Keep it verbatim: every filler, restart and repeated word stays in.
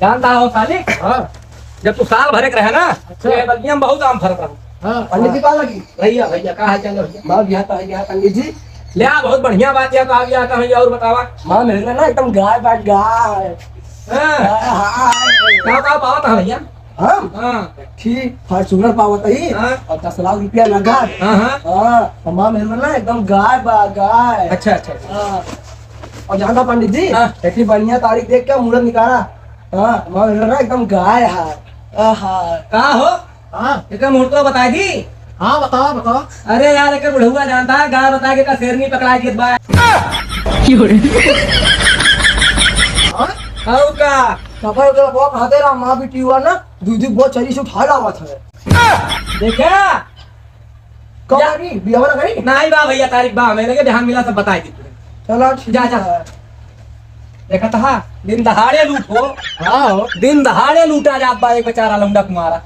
जानता हो सालिक? हाँ। जब तू साल भरे के रहे ना, अच्छा। तो ये बगिया में बहुत आम फरत रहा। हाँ, पंडित जी का लगी? भैया, भैया, का हाल चाल है भैया? बा बिहार, बा बिहार, पंडित जी। ले आ, बहुत बढ़िया बात या तो आ गया था भैया, और बतावा। माँ मेहर ना एकदम गाय बा गाय। हाँ। हाँ, हाँ। का, का पावत है भैया? हम? हाँ। ठीक, Fortuner पावत ही। हाँ। और दस लाख रुपया नगद। हाँ, हाँ। हाँ, और माँ मेहर ना एकदम गाय बा गाय। अच्छा, अच्छा, अच्छा। हाँ। और जानता पंडित जी, हाँ। इतनी बढ़िया तारीख देख के मुहूर्त निकाला। हाँ, माँ मेहर ना एकदम गाय है। आहा। का हो? हाँ। एकर मुहूर्त बताई दी? हाँ, बताओ, बताओ। अरे यार, एकर बुढ़उआ जानता है, गाय बता के का शेरनी पकड़ा के बा। हाँ? और का? सफर के बाप हाथे रहा, माँ बिटिया ना, दू दू बोझ चरी से उठा लावत है। देखा? कब या- करी? बियाह ना करी? नहीं बा भैया, तारीख बा, मैंने के ध्यान मिला, सब बताई दी तुझे। चलो, ठीक जा, जा। है। देखा था, दिन दहाड़े लूट हो। हाँ हो। दिन दहाड़े लूटा जात बा एक बेचारा लौंडा कुमारा।